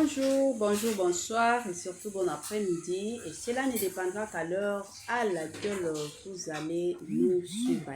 Bonjour, bonjour, bonsoir et surtout bon après-midi. Et cela ne dépendra qu'à l'heure à laquelle vous allez nous suivre.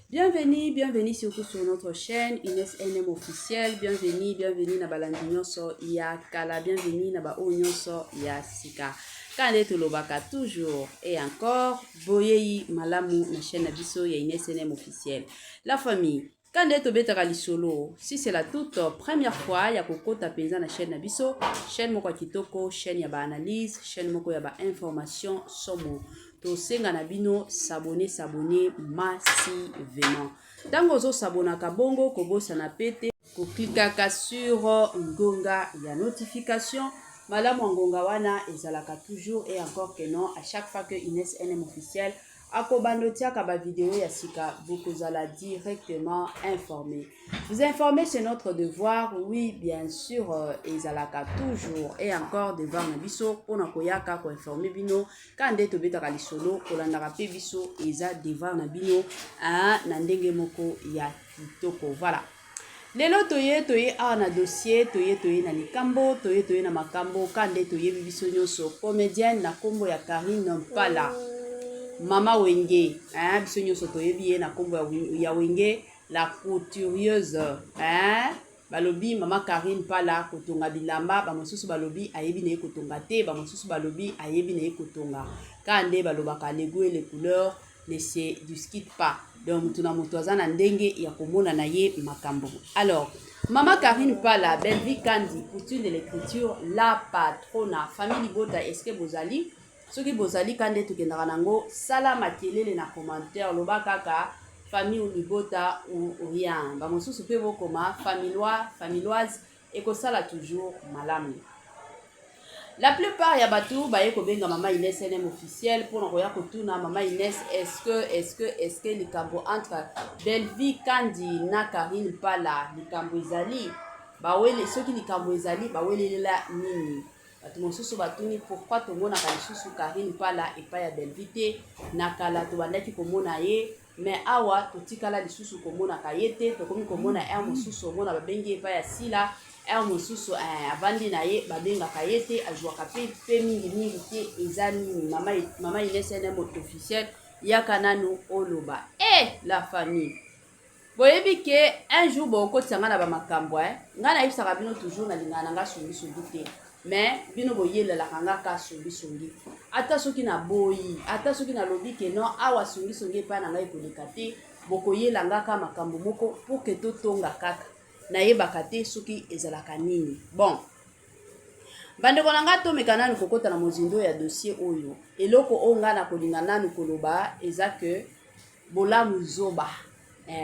Bienvenue, bienvenue surtout sur notre chaîne Inès NM officiel. Bienvenue, bienvenue na balandi nyonso ya kala, bienvenue na ba oyo nyonso ya sika. Kaka nde tolobaka toujours et encore boyei malamu na chaîne na biso ya Inès NM officiel. La famille, Ka nde tobetaka lisolo. Si c'est la toute première fois ya kokota penza na chaîne na biso, chaîne moko ya kitoko, chaîne ya ba analyse, chaîne moko ya ba information somo. Tosenga na bino s'abonner s'abonner massivement. Tango ozo s'abonnaka bongo kobosana pe te koklikaka sur ngonga ya notification. Malamu ya ngonga wana ezalaka toujours et encore que non à chaque fois que Inès NM officiel Akobanda otiaka ba video ya sika bokozala directement informe. Vous informer, c'est notre devoir, oui, bien sûr. Ezalaka toujours et encore devoir na biso pona koyaka ko informer bino ka nde tobetaka lisolo kolandaka pe biso eza devoir na bino hein, na ndenge moko ya kitoko. Voilà. Lelo toye toye awa na dossier, toye toye na likambo, toye toye na makambo ka nde toyebi biso nyonso comedienne na kombo ya Carine Mpala, mama Wenge hein, biso nyonso toyebi ye na kombo ya Wenge la couturieuse hein. Balobi mama Carine Mpala kotonga bilamba, bamosusu balobi ayebi na ye kotonga te, bamosusu balobi ayebi na ye kotonga. Ka nde balobaka le gout et les couleurs ne se discute pas. Donc mutu na mutu aza na ndenge ya komona na ye makambo. Alors, Mama Carine Pala, Bellevue Kandi, Poutine de l'écriture, la patrona, famille Libota, est-ce que bozali? Soki bozali ka nde tokendaka nango, sala makelele na commentaire, loba kaka famille ou Libota ou rien. Ba mosusu pe bokoma familiois, familioise, ekosala toujours malamu. La plupart ya bato baye kobenga mama Inès NM officiel mpona koya kotuna mama Inès est-ce que est-ce que est-ce que likambo entre Bellevue Kandi na Carine Mpala likambo ezali bawele, soki likambo ezali bawelelela nini? Bato mosusu batuni pourquoi tomonaka lisusu Carine Mpala epai ya Bellevue te, na kala tobandaki komona ye mais awa totikala lisusu komonaka ye te. Tokomi komona heure mosusu omona babengi ye epai ya Sila, heure mosusu avandi na ye babengaka ye te, azwaka pe mingi mingi te. Eza nini? Mama, mama Inès NM officiel, yaka nanu oloba. Eh, la famille, boyebi ke un jour bokotisa nga na ba makambo eh. Nga nayebisaka bino toujours nalingaka na nga songisongi te, mais bino boyelelaka nga ka songisongi. Ata soki naboyi, ata soki nalobi ke non awa songisongi epai na ngai ekoleka te, bokoyela nga ka makambo moko pour ke totonga kaka. Nayebaka te soki ezalaka nini. Bon, bandeko na nga, tomeka nanu kokota na mozindo ya dossier oyo. Eloko oyo nga nakolinga nanu koloba eza ke bolamu zoba.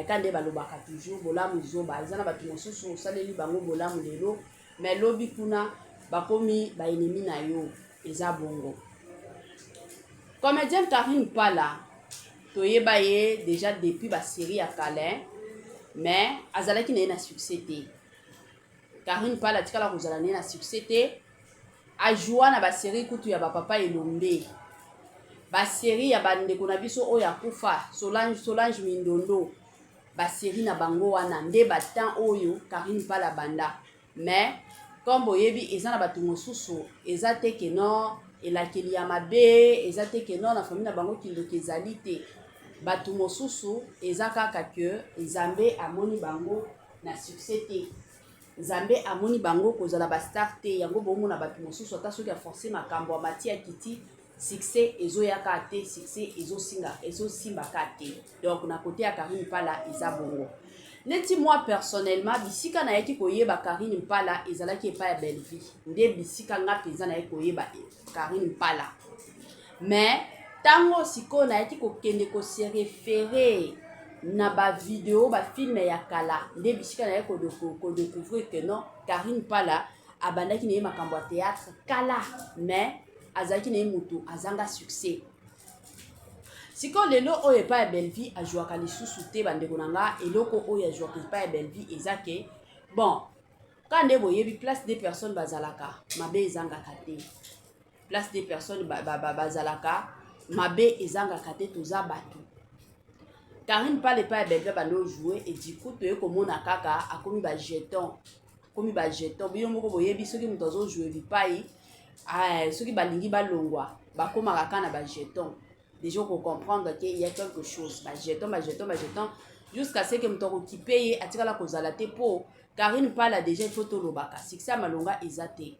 Ka nde balobaka toujours bolamu zoba. Eza na bato mosusu osaleli bango bolamu lelo, mais lobi kuna bakomi ba ennemi na yo. Eza bongo. Comédienne Carine Mpala toyeba ye déjà depuis ba série ya kala, mais azalaki na ye na succès te. Carine Mpala atikala kozala na ye na succès te. Ajoua na ba série kutu ya ba papa Elombe, ba série ya bandeko na biso oyo akufa Solange, Solange Mindondo, ba série na bango wana nde ba temps oyo Carine Mpala banda. Mais comme boyebi eza na bato mosusu eza te ke non elakeli ya mabe, eza te ke non na famille na bango kindoki ezali te. Bato mosusu eza kaka ke Nzambe amoni bango na succès te, Nzambe amoni bango kozala ba star te. Yango bomona bato mosusu ata soki aforce makambo amati akiti, succès ezoyaka te, succès ezosinga ezosimbaka te. Donc na côté ya Carine Mpala eza bongo. Neti moi personnellement, bisika nayaki koyeba Carine Mpala ezalaki epai ya Bellevue, nde bisika nga mpenza nayaki koyeba Carine Mpala. Mais ntango sikoyo nayaki kokende kose référer na ba video, ba film ya kala, nde bisika nayaki kodécouvrir que non, Carine Mpala abandaki na ye makambo ya théâtre kala, mais azalaki na ye motu azanga succès. Sikoyo lelo oyo epai ya Bellevue azwaka lisusu te. Bandeko na nga, eloko oyo azwaka epai ya Bellevue eza ke bon, ka nde boyebi place des personnes bazalaka mabe ezangaka te, place des personnes bazalaka mabe ezangaka te, toza bato. Carine Mpala epai ya Bellevue bando jouer et du coup toye komona kaka akomi ba jeton. Komi bajeton, bino moko boyebi, soki moto azojouer bipai, ah, soki balingi balongwa, bakomaka kaka na bajeton. Déjà okocomprendre ke y a quelque chose. Bajeton, bajeton, bajeton, jusqu'à ce que moto akokipe ye atikala kozala te. Mpo Karine Pala, déjà il faut tolobaka, succès ya malonga eza te.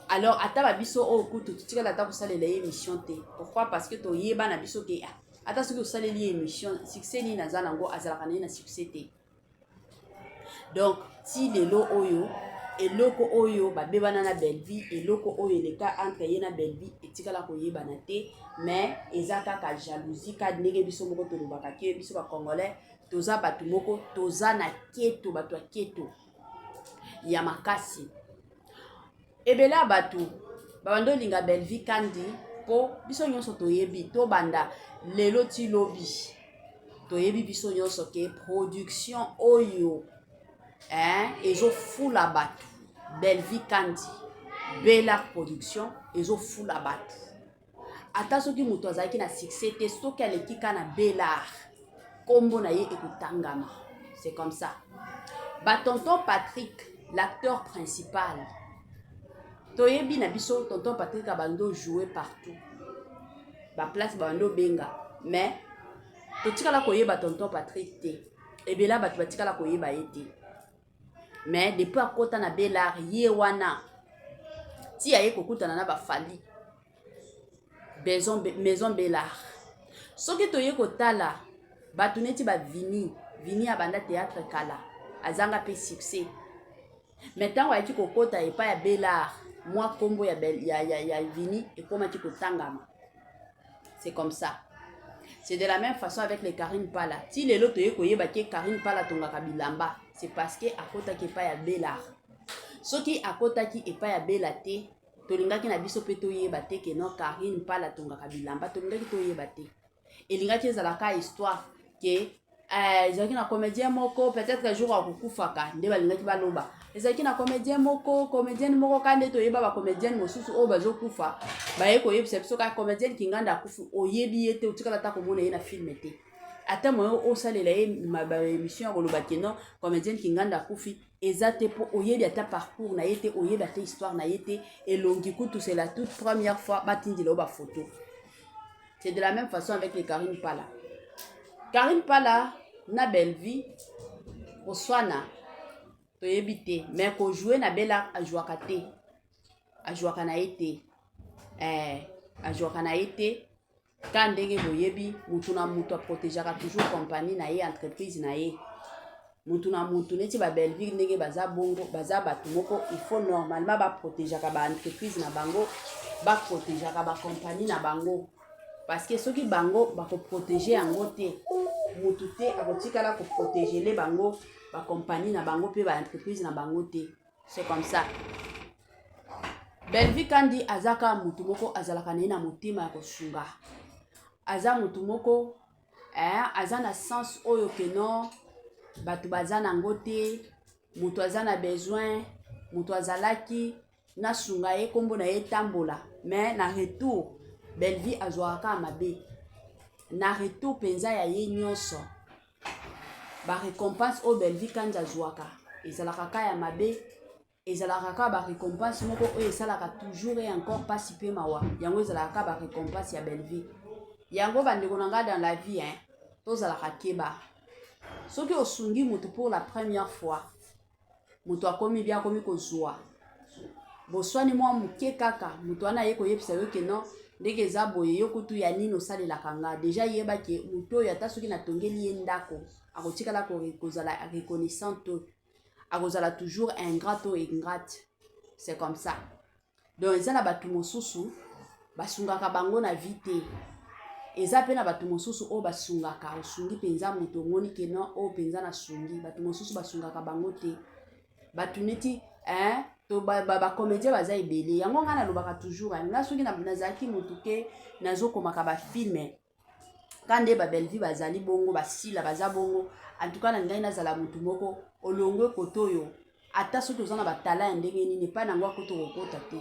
Alors ata babiso oyo kutu totikala ata kosalela ye émission te. Pourquoi? Parce que toyeba na biso ke ata soki osaleli ye émission, succès nini aza nango? Azalaka na ye na succès te. Donc ti lelo oyo, eloko oyo babebana na Bellevie, eloko oyo eleka entre ye na Bellevie, etikala koyebana te. Mais eza kaka jalousie, ka ndenge biso moko tolobaka ke biso bacongolais toza bato moko toza na keto, bato ya keto ya makasi. Ebele ya bato babanda olinga Bellevie Kandi mpo biso nyonso toyebi, tobanda lelo ti lobi, toyebi biso nyonso ke production oyo, hein, ezofula bato, Bellevie Kandi, Bela Production, ezofula bato. Ata soki moto azalaki na succès te, soki aleki ka na Belar, nkombo na ye ekotangama. C'est comme ça. Batonton Patrick, l'acteur principal, toyebi na biso tonton Patrick abandi ojouer partout, baplace babandi obenga, mais totikala koyeba tonton Patrick te. Ebele bato batikala koyeba ye te. Mais depuis akɔta na Belar, ye wana ti aye kokutana na bafali maison Belar. Soki toye kotala bato neti bavini, Vini abanda théâtre kala, azanga mpe succès, mais ntango ayaki kokɔta epai ya Belar, mwa nkombo ya Vini ekomaki kotangama. C'est comme ça. C'est de la même façon avec les Karine Pala. Ti lelo toye koyeba ke Karine Pala atongaka bilamba, c'est parce que akɔtaki epai ya Belar. Soki akɔtaki epai ya Bela te, tolingaki na biso mpe toyeba te ke non, Karine Pala atongaka bilamba. Tolingaki toyeba te. Elingaki ezalaka histoire ke ezalaki na comédien moko, peut-être jour akokufaka nde balingaki baloba ezalaki na comédien moko, comédienne moko. Ka nde toyeba bacomédienne mosusu oyo bazokufa, baye koyebisa biso kaka comédienne Kinganda akufi. Oyebi ye te, otikala ata komona ye na film te, ata moyo osalela ye baémission ya koloba ke non, comédienne Kinganda akufi, eza te, mpo oyebi ata parcours na ye te, oyebi ata histoire na ye te. Elongi kutu, c'est la toute première fois batindela yo bafoto. C'est de la même façon avec les Karine Pala. Karine Pala na Bellevie koswana, toyebi te, mais kojouer na Bela, ajwaka te, ajwaka na ye te, ajwaka na ye te. Ka ndenge boyebi, mutu na mutu aprotégeaka toujours compagnie na ye, entreprise na ye. Mutu na mutu, neti babellevie ndenge baza bongo, baza bato moko, il faut normalement baprotégeaka baentreprise na bango, baprotégeaka bacompagnie na bango, parce que soki bango bakoprotéger yango te, mutu te akotikala koprotéger bango, bacompagnie na bango mpe baentreprise na bango te. C'est comme ça. Bellevie Kandi aza kaka mutu moko azalaka na ye na motema ya kosunga. Aza mutu moko, aza na sens oyo ke non, bato baza nango te, moto aza na besoin, moto azalaki nasunga ye, nkombo na ye etambola. Mais na retour, Bellevie azwaka kaka mabe. Na retour mpenza ya ye nyonso, barécompense oyo Bellevie Kandi azwaka ezalaka kaka ya mabe, ezalaka kaka barécompense moko oyo esalaka toujours et encore mpasi mpe mawa. Yango ezalaka kaka barécompense ya Bellevie. Yango bandeko na ngai, dans la vie, hein, tozalaka keba. Soki osungi motu pour la première fois, moto akomi bien, akomi kozwa boswani mwa moke kaka, moto wana aye koyebisa yo ke non, ndenge eza boye, yo kutu ya nini osalelaka nga? Déjà yeba ke moto oyo, ata soki natongeli ye ndako, akotikala kozala reconnaissant to akozala toujours ingrat to ingrate. C'est comme ça. Donc eza na bato mosusu basungaka bango na vie te. Eza mpe na bato mosusu oyo basungaka. Osungi mpenza moto, omoni ke non, oyo mpenza nasungi. Bato mosusu basungaka bango te. Bato neti, hein, to bacomédien baza ebele. Yango ngai nalobaka toujours, nga soki nazalaki motu ke nazokomaka bafilm ka nde babellevie bazali bongo, basila baza bongo, en tout cas na ngai nazala motu moko olongwe kote oyo. Ata soki oza na batala ya ndenge nini, epai nango akota kokota te.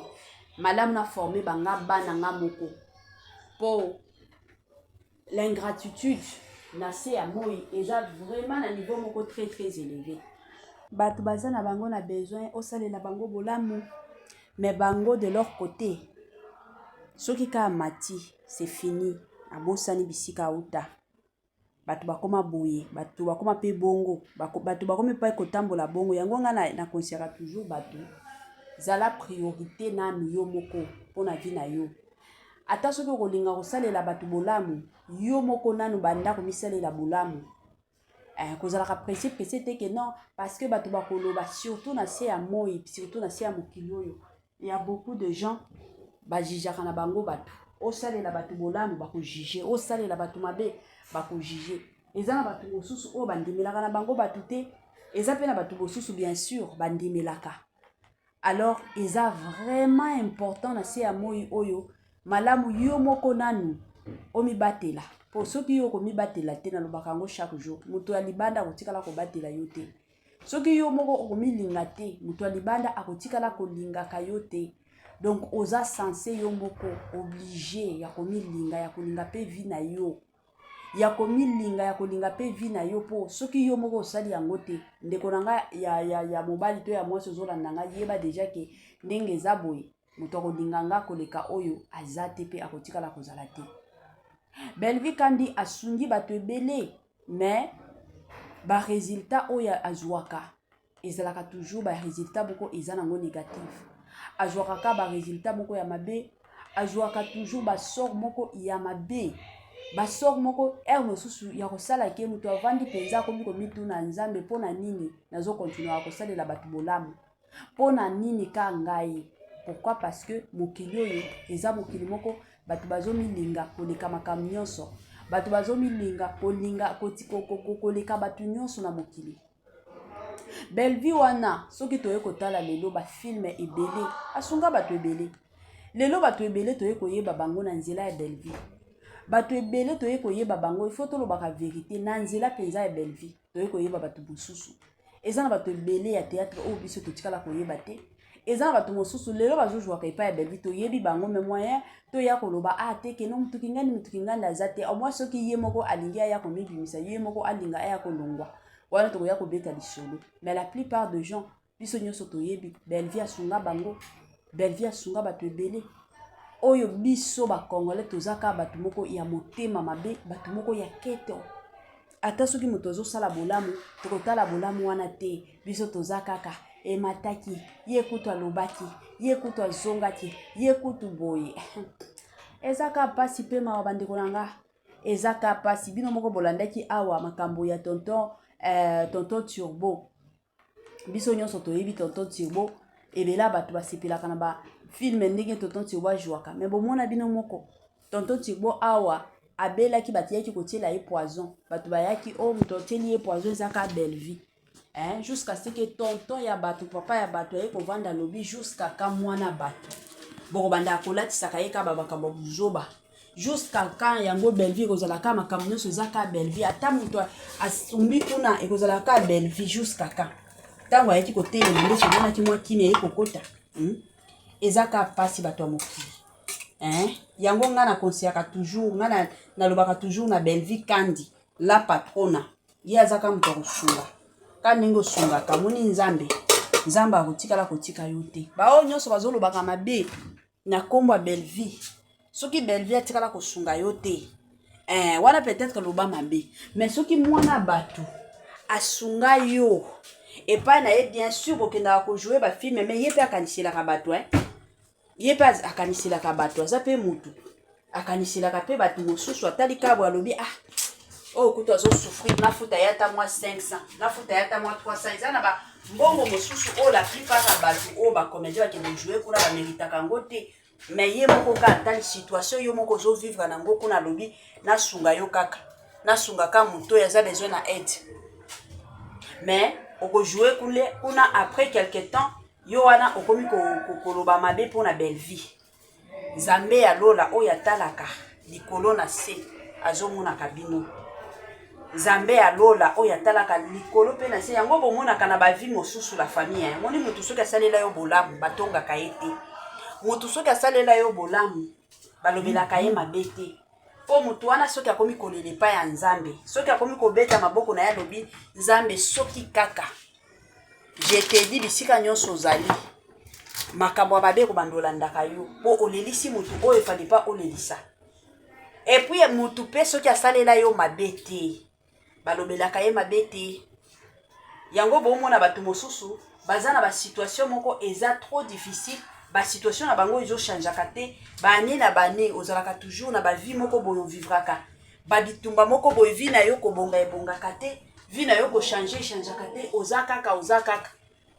Malamu na forme banga bana nga moko, mpo l'ingratitude na se ya moi eza vraiment na niveau moko très très élevé. Bato baza na bango na besoin osalela bango bolamu, mais bango de leur côté, soki kaka mati, c'est fini, abosani bisika auta. Bato bakoma boye, bato bakoma mpe bongo, bato bakomi mpe kotambola bongo. Yango ngai na conseillaka toujours bato, zala priorité nanu yo moko mpona vie na yo. Ata soki okolinga kosalela bato bolamu, yo moko nanu banda komisalela bolamu. Kozalaka pressé pressé te ke non, parce que bato bakoloba, surtout na se ya moi, surtout na se ya mokili oyo. Ya beaucoup de gens bajugeaka na bango bato. Osalela bato bolamu, bakojuger. Osalela bato mabe, bakojuger. Eza na bato mosusu oyo bandimelaka na bango bato te, eza mpe na bato mosusu, bien sûr, bandimelaka. Alors eza vraiment important na se ya moi oyo, malamu yo moko nanu omibatela, mpo soki yo okomibatela te, nalobaka yango chaque jour, moto ya libanda akotikala kobatela yo te. Soki yo moko okomilinga te, moto ya libanda akotikala kolingaka yo te. Donc oza censé yo moko obligé ya komilinga, ya kolinga mpe vie na yo, ya komilinga, ya kolinga mpe vie na yo. Mpo soki yo moko osali yango te, ndeko na ngai ya mobali to ya mwasi ozolanda ngai, yeba déjà ke ndenge eza boye, moto akolinga nga koleka oyo aza te mpe akotikala kozala te. Bellevue Kandi asungi bato ebele, mais barésultat oyo azwaka ezalaka toujours barésultat moko eza nango négatif. Azwaka kaka barésultat moko ya mabe, azwaka toujours basort moko ya mabe, basort moko ere mosusu ya kosala ke moto avandi mpenza akomi komituna: Nzambe, mpo na nini nazokontinuaka kosalela bato bolamu? Mpo na nini ka ngai? Pourquoi? Parce que mokili oyo eza mokili moko bato bazomilinga koleka makambo nyonso, bato bazomilinga kolinga koleka bato nyonso na mokili. Bellevue wana, soki toye kotala lelo bafilm ebele, asunga bato ebele. Lelo bato ebele toye koyeba bango na nzela ya Bellevue. Bato ebele toye koyeba bango, ifo tolobaka vérité, na nzela mpenza ya Bellevue toye koyeba bato mosusu. Eza na bato ebele ya théâtre oyo biso totikala koyeba te. Eza na bato mosusu lelo bazozwaka epai ya Bellevue, toyebi bango, mais moyen toya koloba a te keno motuki ngandi, motuki ngandi aza te. Omoi soki ye moko alingi aya komibimisa, ye moko alinga aya kolongwa wana, tokoya kobeta lisolo. Mais la plupart de gens, biso nyonso toyebi Bellevue asunga bango. Bellevue asunga bato ebele oyo biso bacongolais toza kaka bato moko ya motema mabe, bato moko ya keto. Ata soki moto azosala bolamu, tokotala bolamu wana te. Biso toza kaka emataki ye, kutu alobaki ye, kutu azongaki ye, kutu boye. Eza kaka mpasi mpe mawa, bandeko na nga, eza kaka mpasi. Bino moko bolandaki awa makambo ya tonton Turbo. Biso nyonso toyebi tonton Turbo. Ebele bato basepelaka na bafilm ndenge tonton Turbo ajwaka, mais bomona bino moko tonton Turbo awa abelaki, bato yaki kotiela ye poison. Bato bayaki oyo, oh, moto atieli ye poison eza kaka Bellevue, hein? Jusqu'à ce que tonton ya bato, papa ya bato, aye kovanda, alobi jusqu'à ka mwana bato bokobanda kolatisaka ye kaka bamakambo ya buzoba. Jusqu'à quand yango Bellevue ekozala kaka makambo nyonso eza kaka Bellevue? Ata moto asumbi kuna, ekozala kaka Bellevue jusqu'à quand? Ntango ayaki kotelema nde tomonaki mwa kimia aye kokota, Eza kaka mpasi, bato ya mokili, hein? Yango ngai naconseillaka toujours, ngai nalobaka toujours na Bellevue Kandi la patrona, ye aza kaka moto akosunga. Ka ndenge osungaka, moni Nzambe, Nzambe akotikala kotika yo te. Baoyo nyonso bazolobaka mabe na nkombo ya Bellevue, soki Bellevue atikala kosunga yo te, wana peut-être loba mabe. Mais soki mwana bato asunga yo epai na ye, bien sûr bokendaka kojouer bafilm, mais ye mpe akaniselaka bato, eh? Ye mpe akaniselaka bato, aza mpe motu, akaniselaka mpe bato mosusu. Atali kabwe, alobi: ah, oyo kutu azosouffrir, nafuta ye ata mwa 500, nafuta ye ata mwa 300. Eza na bambongo mosusu oyo la plupart ya bato oyo bacomédien bakende jouer kuna baméritaka yango te. Mais ye moko kaka atali situation yo moko ozovivre nango kuna, alobi: nasunga yo kaka, nasunga ka moto oyo aza besoin na aide. Mais okojouer kuna, après quelque temps yo wana okomi koloba mabe mpona Bellevue. Nzambe ya lola oyo atalaka likolo na se azomonaka bino. Nzambe ya lola oyo atalaka likolo mpe na se, yango bomonaka na bavie mosusu, la famille. Moni motu soki asalela yo bolamu, batongaka ye te. Motu soki asalela yo bolamu, balobelaka ye mabe te. Mpo motu wana soki akomi kolela epai ya Nzambe, soki akomi kobeta maboko na ye, alobi: Nzambe, soki kaka Je te dis, bisika nyonso ozali, makambo ya mabe ekobanda olandaka yo, mpo olelisi motu oyo efali pa olelisa. Et puis motu mpe soki asalela yo mabe te, balobelaka ye mabe te. Yango bomona bato mosusu baza na basituation moko eza trop difficile, basituation na bango ezochangeaka te baane na baane. Ozalaka toujours na bavie moko boye, ovivraka babitumba moko boye, vie na yo kobonga ebongaka te, vie na yo kochange echangeaka te, oza kaka, oza kaka,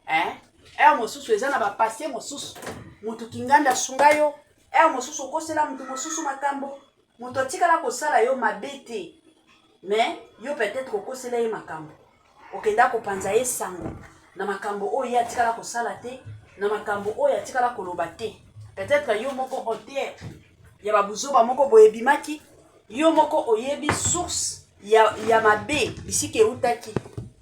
hein? Heure mosusu eza na bapasse mosusu, motu kinganda asunga yo. Heure mosusu okosela motu mosusu makambo, moto atikala kosala yo mabe te, mais yo peut-être okosela ye makambo, okenda kopanza ye sango na makambo oyo ye atikala kosala te, na makambo oyo atikala koloba te. Peut-être yo moko auteur ya babuzoba moko boye ebimaki, yo moko oyebi source ya mabe bisika eutaki,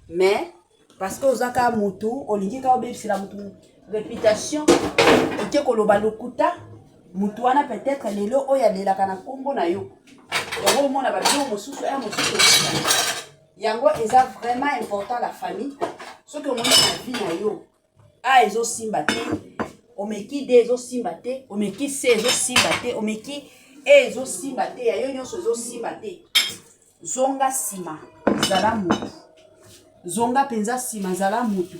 mais parce que oza kaka motu, olingi kaka obebisela motu réputation, oke koloba lokuta. Motu wana peut-être lelo oyo alelaka na nkombo na yo. Yango omona babiloko mosusu ya mosusu, yango eza vraiment important, la famille. Soki omoni na vie na yo A ezosimba te, omeki D ezosimba te, omeki C ezosimba te, omeki E ezosimba te, ya yo nyonso ezosimba te, zonga nsima, zala motu. Zonga mpenza nsima, zala motu,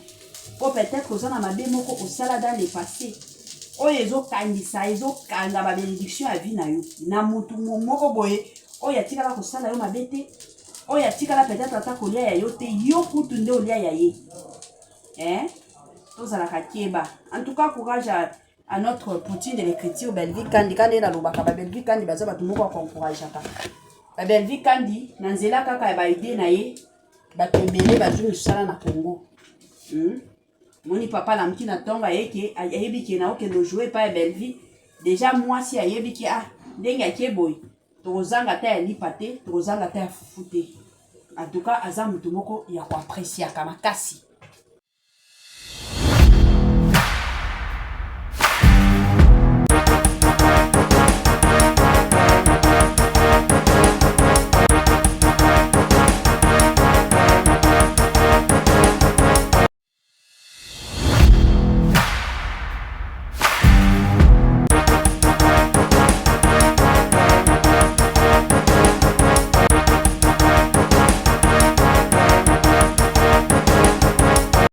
po peut-être oza na mabe moko osala dans le passé oyo ezokangisa, ezokanga babénédiction ya vie na yo na motu moko boye oyo atikala kosala yo mabe te, oyo atikala peut-être ata kolia ya yo te, yo kutu nde olia ya ye, eh? Tozalaka keba. En tout cas, courage à notre Poutine de l'écriture, Belvi Kandi. Kandi nalobaka, babelvi Kandi baza bato moko akoencourageaka. Babelvi Kandi na nzela kaka ya baidées na ye, bato ebele bazwi mosala na Congo, Moni papa lamuki na ntongo, ayeke, ayebi ke na okende ojouer epai ya Belvi. Déjà mwasi ayebi ke ah, ndenge ake boye, tokozanga ata ya lipa te, tokozanga ata ya fufu te. En tout cas, aza motu moko ya koappréciaka makasi.